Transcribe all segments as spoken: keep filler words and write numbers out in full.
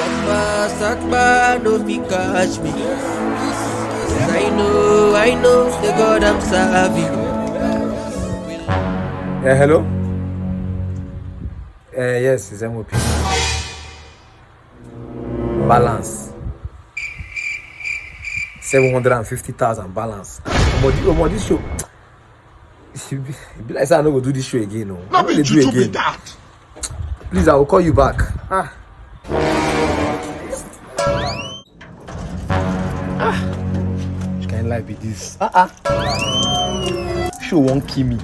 Sakpa, Sakpa, no fit catch me. 'Cause I know, I know, the God I'm serving. Yeah, hello? Uh, yes, it's M O P. Balance. Seven hundred and fifty thousand balance. Omo, thi- omo, this show. E be e be like say I no go do this show again o. I no dey do again. Please, I will call you back. Ah. Ah. Which kind life be this? Ah ah. Show wan kill me.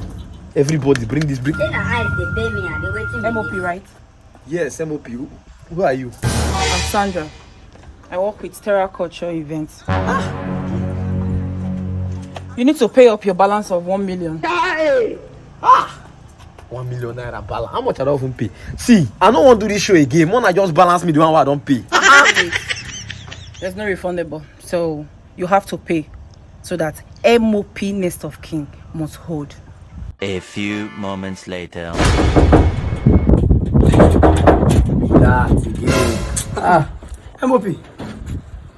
Everybody bring this, bring. Say na eyes dey pay me and dey wetin be M O P, this? Right? Yes, M O P. Who, who are you? I'm Sandra. I work with Terra Culture Events. Ah! You need to pay up your balance of one million. Ah! One million naira balance. How much I don even pay? See, I no wan do this show again. Mona just balance me the one wey I don pay. There's no refundable. So you have to pay so that M O P Next of Kin must hold. A few moments later. That again. Ah, M O P.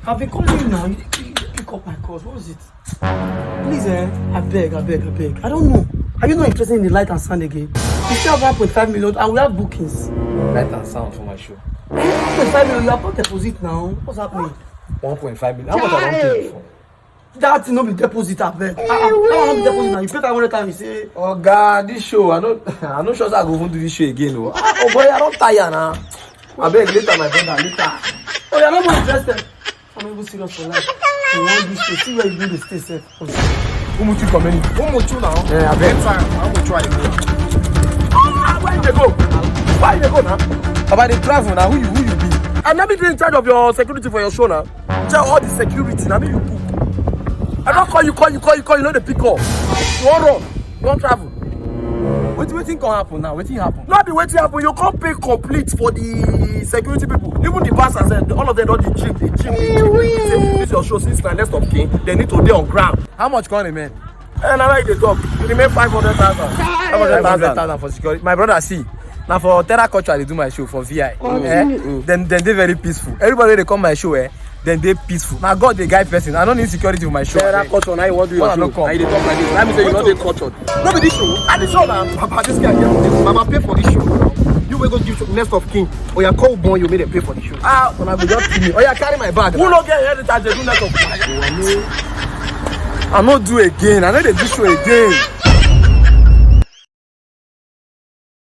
I've been calling you now. You didn't pick up my calls. What is it? Please, eh? I beg, I beg, I beg. I don't know. Are you not interested in the light and sound again? You still have one point five million and we have bookings. Light and sound for my show. Eh, one point five million, you have not deposit now. What's happening? One point five million. How much I don pay before? That thing no be deposit, abeg. Ah, ah, that one no be deposit now. You pay five hundred times, you say. Oga, this show, I no, I no sure say I go even do this show again o. Ah, oh boy, I don tire na. Abeg, later, my brother, later. Oh, you're not more interested. I'm not even serious for life. You want this show? See where you do the stay safe. Umuchu community. Umuchu now. Yeah, abeg. Next time, Umuchu I dey go. Ah, where you dey go? Where you dey go now? Baba, dey travel now. Who you, who you be? I never dey in charge of your security for your show now. Check all the security. Na me you book. I don call you, call you, call you, call you. No dey pick up. You wan run? You wan travel? Wetin wetin come happen now? Wetin happen? No be wetin happen. You come pay complete for the security people. Even the passers, eh, all of them don dey cheap, dey cheap, dey cheap. Say this your show since na Next of Kin, they need to dey on ground. How much come remain? Eh, na like dey talk. E remain five hundred thousand. Five hundred thousand for security. My brother, see, na for Terra Culture I dey do my show for V I. Eh? Dem dem dey very peaceful. Everybody wey dey come my show, eh, dem dey peaceful. Na God dey guide person. I no need security for my show. Terra Culture, na you wan do your show. Na you dey talk like this. Na me say you no dey cultured. No be this show. Na the show na. Papa, this guy get this. Baba pay for this show. You wey go give show Next of Kin. Oya, call Bon, you make dem pay for the show. Ah, una go just kill me. Oya, carry my bag. Who no get inheritance dey do Next of Kin? I no do again. I no dey do show again.